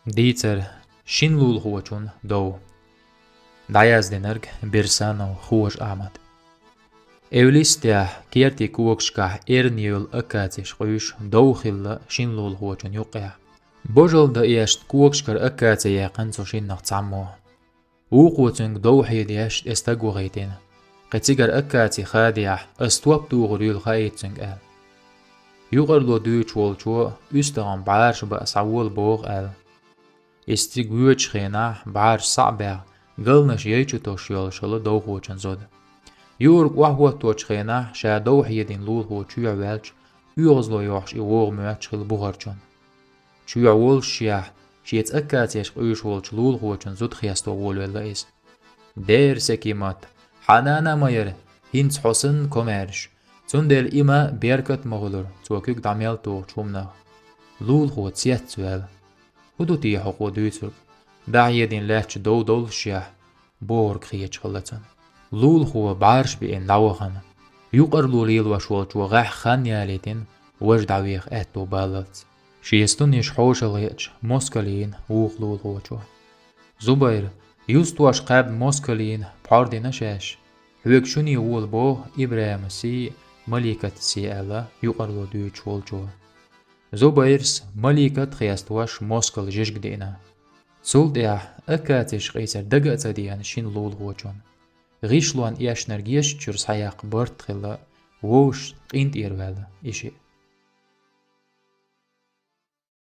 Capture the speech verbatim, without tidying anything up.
Дийцар: шин лулахочун дов. ДӀаяздинарг: Берсанов Хож-Ахьмад. Эвлистехь, керти когашкахь эрна йолу акацеш къуьйсуш дов хилла шин лулахочун юккъехь. Божалла дан эшна когашкара акаци яьккхина цу шиннах цхьаммо. Вукхо цуьнга дов хьедеш, тӀе стаг вахийтина. Кхин цигара акаци хадехь, ас топ тухур юьлу хаийта цуьнга аьлла. Юкъарло дуьйцуш волчо, уьстагӀан бӀаьрша баа схьавола боху аьлла. Иза цига воьдучу хенахь, бӀаьрша схьа а баьхна, галнаш яй чу тосуш йолуш хилла довхочун зуда. Юург охьахӀотточу хенахь, ша дов хьедина лулахо чоьхьа ваьлча, оьгӀазло йохьуш и вогӀу моьттуш хилла бухарчунна. Чоьхьа волушшехь, шеца акацеш къуьйсуш волчу лулахочун зуда хесто волавелла иза. Дера, Секимат, хьан нана ма яра, хӀинца хьо санна комаьрша. Цундела и ма беркат а ма хуьлура, цо куьг дӀа мел тухучу хӀуманах. Лулахо цец ваьлла. ХӀун ду те хьо кхо дуьйцург? ДӀахьедина лаьттачу дов доллушшехь, бохург хеташ хилла цунна. Лулахо бӀаьрша биъна дӀавахана. Юкъарло лелош волчо гӀеххьа хан ялийтина, важа дӀавеха аьтто баллалц. Шен стуннаш хьошалгӀа хеташ, москал йийна вукху лулахочо. Зубайр, юсташ кхаьбна москал йийна, пхьор дина шаьш. Хьоьга шуне вола боху ИбрахӀимассий, Маликатассий аьлла, юкъарло дуьйцуш волчо. Зубайрс, Маликат а хестош, москал жижиг диъна. Цул тӀаьхьа акацеш къийсар дага а ца деана шина лулахочунна. ГӀишлонна эшнарг ешачуьра схьаяккха барт а хилла, вовшашна къинтӀера ваьлла и шиъ.